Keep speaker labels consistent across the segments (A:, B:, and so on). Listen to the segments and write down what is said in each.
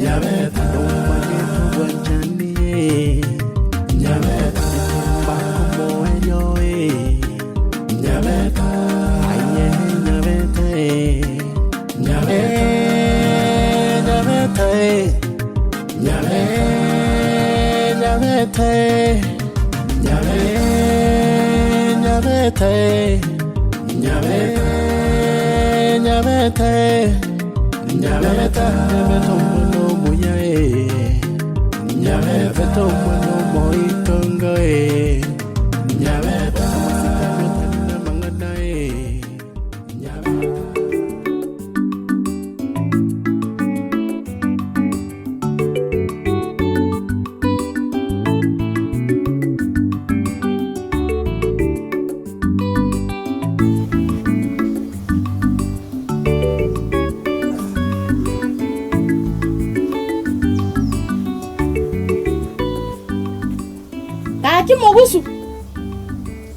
A: Nyabeta Nomanyete obwanchani Nyabeta Mbakomoerio Nyabeta Aye Nyabeta Nyabeta Nyabeta Nyabeta Nyabeta Nyabeta Nyabeta Nyabeta Nyabeta omwana omuya eh. Nyabeta omwana omoitongo eh. Nyabeta amasikani otari namang'ana eh. Nyabeta.
B: Gaki mogusu,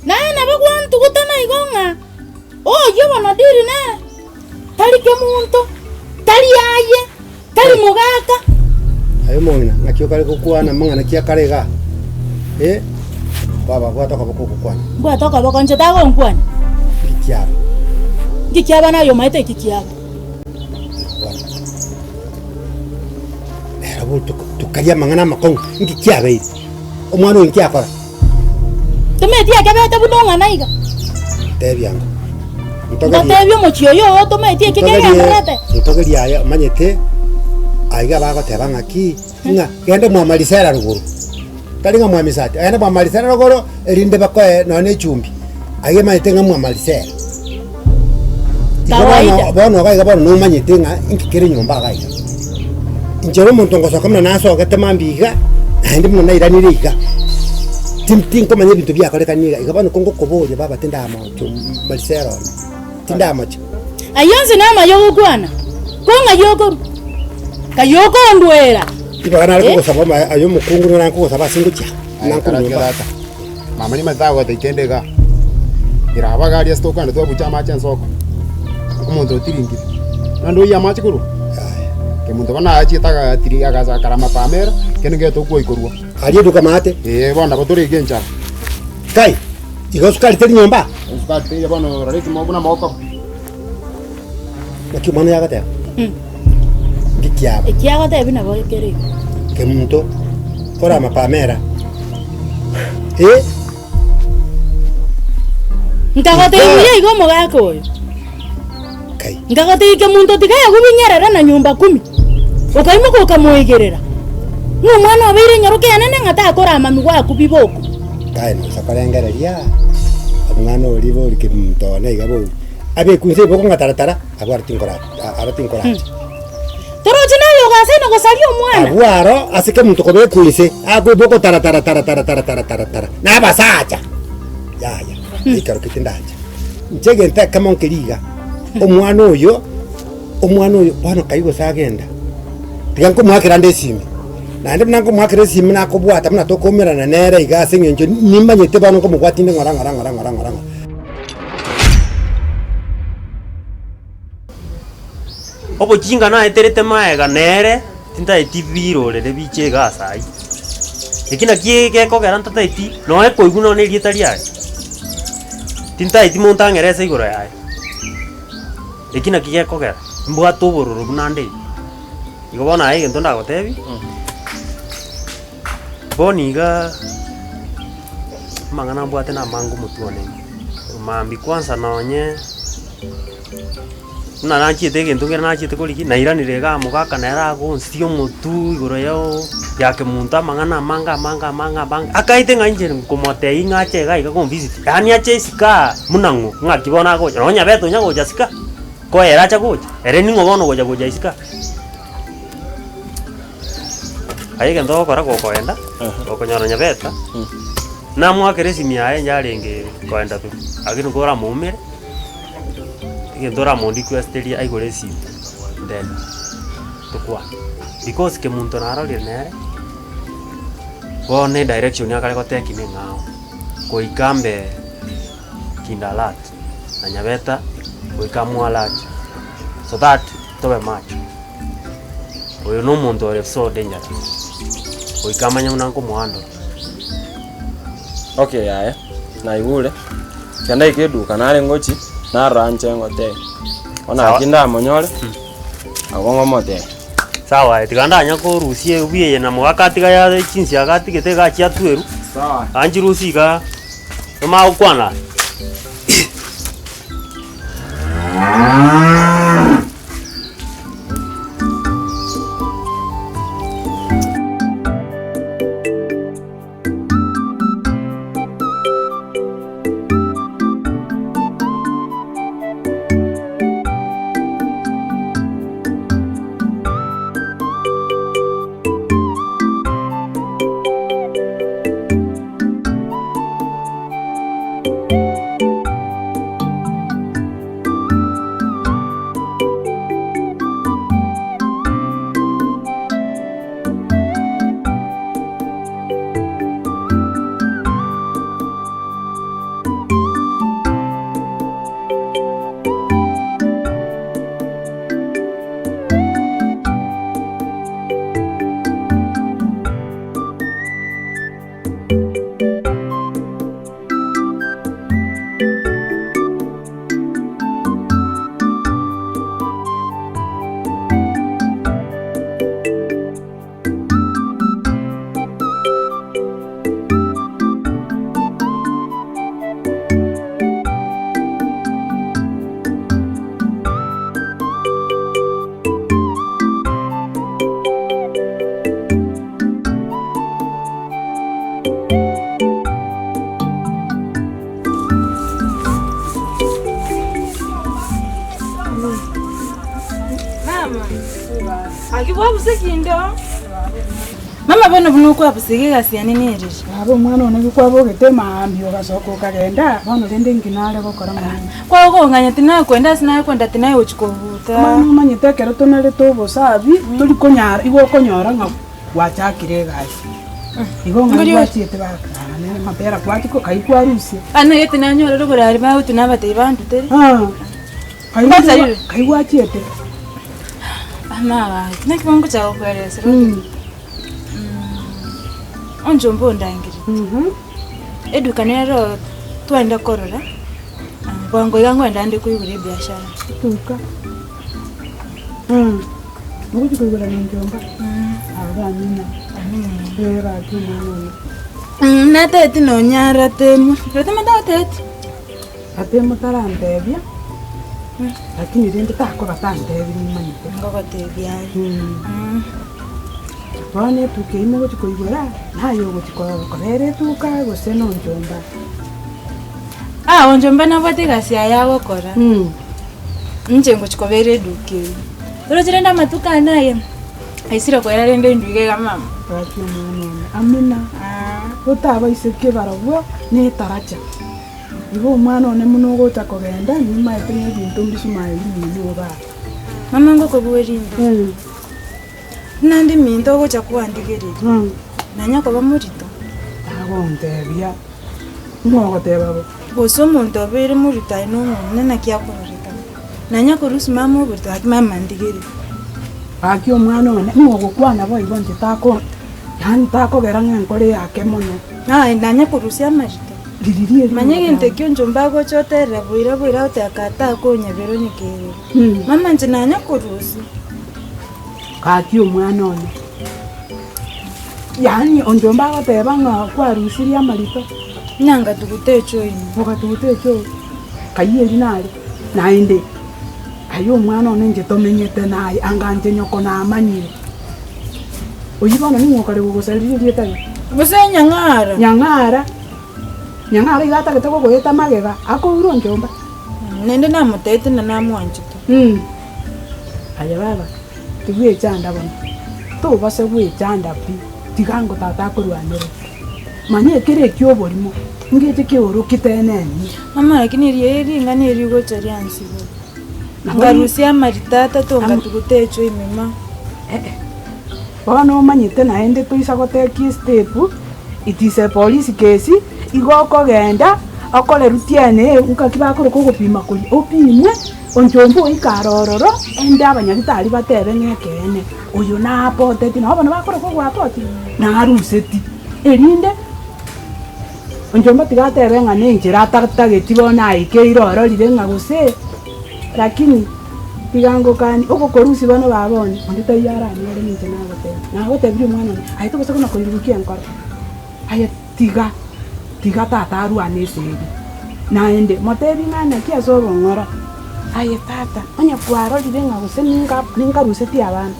B: naye nabo gwantugutana igo ng'a oyio bono diri nere, tari kemonto, tari aye, tari mogaka.
C: Aye omong'ina, ng'aki okare gokwana amang'ana ki akare igaa? Eh, baba bwata okoboko ogokwana.
B: Mbwate okoboko inche tagonkwania.
C: Nki kiaba?
B: Nki kiaba naye omaete eki kiaba?
C: Bwana. Rero botuko tokaria amang'ana amakong'u, nki kiabeire? Omwana oyo nki akora?
B: Tometi ekebete buna ong'ana iga.
C: Ntebia ango. Ntogerie-
B: Ngotebia omochie oyo oo tometi eki kegendererete.
C: Ntogerie aye omanyete aiga bagoteba ng'aki, ng'a genda mwa Marisela rogoro, tari ng'a mwa Misati, genda mwa Marisela rogoro erinde bakoe nonya na echumbi, aiga emanyete ng'a mwa Marisela. Igo bono
B: Kawaida.
C: bono iga iga bono nomanyete ng'a inki kere nyomba iga iga. Inche ere omonto ngosoka buna nasogete mambia iga, naende buna nairanire iga, tin tinkomanya ebinto biakorekanire iga, iga bono kongokoboria baba tindamocha marisera one, tindamocha.
B: Ayio onsi namaya ogokwana, ko ng'ai okorwa? Ng'ai okondwera?
C: Ribaga nare kogosaba omae aye omokungu nigo nare kogosaba ase ngochia,
D: Aye
C: nankore
D: karatiga
C: nyomba.
D: tata. Mama nimanyete tagotebia kende igaa. Iraba iga aria ase tokogenda twabucha amache ensoko, omonto otiringire. Naende oyie amache korwa?
C: Yaya.
D: Kemonto bono achiete agatiri agacha akarama pamera, kende nkegete okwoi korwa.
C: Aria eduka maate.
D: Eeh bono nabo tore iga enchara.
C: Kai, igo sukari teri nyomba?
D: Esukari teiyo bono rora ekimo buna mokoro.
C: Naki omwana oyo agoteba? Nki kiaba?
B: Eki agotebia nabo kere igo.
C: Kemunto, korama Pamela. Eh!
B: Nkagotebia buya iga omogaka oyo.
C: Kai.
B: Nkagotebia kemunto tiga yagubinyerera na nyumba kumi. Okaimoka okamoigerera. Ng'a omwana obeire enyaroka enene ng'a takorama migwaku biboko.
C: Kai noisa korengereria, omwana oria bori kemunto one iga bori. Abekwe inse iboko ng'a taratara, abwo aro tinkora aro tinkoracha.
B: Toroche naye ogasaina gosaria omwana.
C: Abwo aro ase kemonto kobekwa inse, akwe iboko tara tara tara tara tara tara tara tara, na abasacha. Yaya, ekero ki tindacha. Inche egento ekemo nkeria iga, omwana oyo, omwana oyo bono kai gose agenda, tiga nkomoakera ande esimi, naende buna nkomoakera esimi nakobwata buna tokoumerana nere iga ase eng'encho nimanyete bono nkomobwatia inde ng'ora ng'ora ng'ora ng'ora ng'ora ng'ora.
E: Obochinga naeterete magega nere, tintaeti birorere biche iga ase ayio. Eki naki gekogera ntataeti nonya koigwa nonya na erieta riaye, tintaeti monto ang'ere ase igoro yaye. Eki naki gekogera, mbwate obororo buna nde iga. Igo bono aye egento ndagotebie, bono igaa amang'ana mbwate namange omotwe one ime, mambia kwanza nonye. Buna nachiete egento nkere nachiete korigia, nairanire igaa mogaka nere agonsiria omotwe igoro ya ya kemonto amang'ana amange amange amange amange, akaete ng'a inche nkomotebia ng'a ache iga iga konvisit, yaani ache isiko aa buna ng'o, ng'aki bono agocha, nonye nyabete onya gocha isiko aa, ko ere acha gocha, ere ning'o bono ogocha gocha isiko aa. Aye egento ogokora gokoenda, gokonyora nyabeta, namoakera esimi yaye yarenge koenda through, lakini koramoumere. Egento oramondikwesiterie aigore esimi then tokwane because kemonto narorire nere bono edirection akare goteki neng'ao goika mbe kinda alert na nyabeta goika amo alert so that tobe macho. Oyo nomonto ore so dangerous, goika amanye buna nkomohandle.
F: Okay yaya, naigure, tiga ndaike eduka nare ngochi, narora nche ngotebie. Bono
E: Sawa.
F: naki ndamonyore, nabo ngomotebia.
E: Sawa aye, tiga ndanya korusia ebuya eye na mogaka atiga ya chinsiaga atigete iga chiatwerwa,
F: Sawa.
E: anchirusie igaa, nomanye gokwana aye.
G: Mama, aki bwabuse kinde oo. Mama bono buna okwabusa iga egasi yane nereri.
H: Baba omwana one nigo kwabogete maambia ogasoka okagenda, bono rende inki nare gokora mwana?
G: Kwagokong'anya tinakwenda ase nakwenda tinagochi kobuta.
H: Omwana omanyete ekero tonarete obosabi, tori konyara igo okonyora ng'a gwachakire egasi. Igo ng'a
G: Ngori-
H: gwachiete bakane amapera gwachia ko kai kwarusia.
G: Ande gete nanyorire oborari bagotu nabatebia bandutere.
H: Ah, kai
G: Kwanza rire.
H: kai gwachiete.
G: Ama gaki, naki bono ngochaka gokoeresera Onchomba ondangeretie. Eduka nero twende korora, bwango iga nkoenda ande koigora ebiashara.
H: Eduka. Ogochia koigora na onchomba? Aba amina. Eh gaki omwana oyo.
G: Natebeti nonyara temo, temo tagotebeti.
H: Ate motarantebia, lakini rende takoba tantebi nimanyete.
G: Ngogotebia are.
H: Bono etuka eyio mogochia koigora, naye ogochia kobera etuka gose na onchomba?
G: Ah, onchomba nabwate egasi yaye agokora. Inche ngochia kobera eduka eyio. Oroche rende amatuko ane aye, aisire koera rende nduige iga mama.
H: Gaki omwana one, amina, otabaiseke barobwo na etaracha. Igo omwana one buna ogocha kogenda, nimaete ng'a ebinto mbisuma ebi nigo obae.
G: Mama ngokobua rinde, buna ande minto ogocha kwandigereria, nanya koba morito.
H: Agontebia, ng'o ogoteba bo?
G: Gose omonto obeire morito aye na omonene naki akororekana, nanya korusia mama oborito gaki mama ndigereria.
H: Gaki omwana one, ng'o ogokwana boigo inche tako yaani takogera ng'a enkore eyake mono.
G: Aye nanya korusia amarito.
H: Riria erimo
G: Manya egento
H: ogoteba.
G: ekio inche mbagocha oterera boira boira goteba kaa takonyabera onye kerire. Mama inche nanya korusia.
H: Gaki omwana one, yaani onde mbagoteba ng'a kwarusirie amarito.
G: Ng'a ngatuguta echoo ime.
H: Ogatuguta echoo, kai erio nare, naende aye omwana one inche tomenyete naye, anga inche nyoko namanyire. Oyio bono ning'o okare gogosariria erieta eri?
G: Gose nyang'ara.
H: Nyang'ara, nyang'ara iga atagete gogoeta magega, akoure onchomba.
G: Naende namotebetie na namwanchete.
H: Aye baba, tibwechanda bono, tobasa gwechanda pi, tiga ango tata akorwanere. Manya ekero ekio oborimo, ngeche keorokie tenenye.
G: Mama lakini riaye ring'ana eri rigocha riansibora. Nkarusia amarita atato ngatuguta echwe ime ma.
H: Eh-eh. Bono omanyete naende toisa gotekia estep, it is a police case, igo okogenda, okore routine ngaki bakoroka ogopima koria, opimwe. Onchomba oike are ororo, ende abanyagitari batebe ng'a ekeene, oyo napoteti, nabo bono bakorokwa ogwapoti, naruseti, erinde onchomba tiga atebe ng'a nenchera atatageti bono aikeire ororire ng'a gose, lakini tiga ngokanie, ogokorusia bono baba one, onde taiyo aranyore ninche nagotebia. Nagotebirie omwana one, aye tobasa buna koirurukia enkoro, aye Tiga, tiga tata arwane esegi. Naende motebi ng'a naki ase obong'ora, Aye tata, onye kwarorire ng'a gose ninga ninkarusetie abana,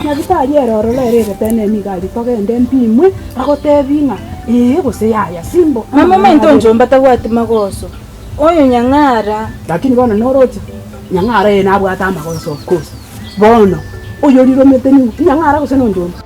H: nyagitari ere ororo ere egetene nigo aria togende mpimwe, bagotebi ng'a ee gose yaya, simbo.
G: Mama ominto onchomba tabwati magoso, oyo nyang'ara.
H: Lakini bono noroche, nyang'ara eye nabwate amagoso of course. Bono, oyoriromete ning'o? Nyang'ara gose nonchomba?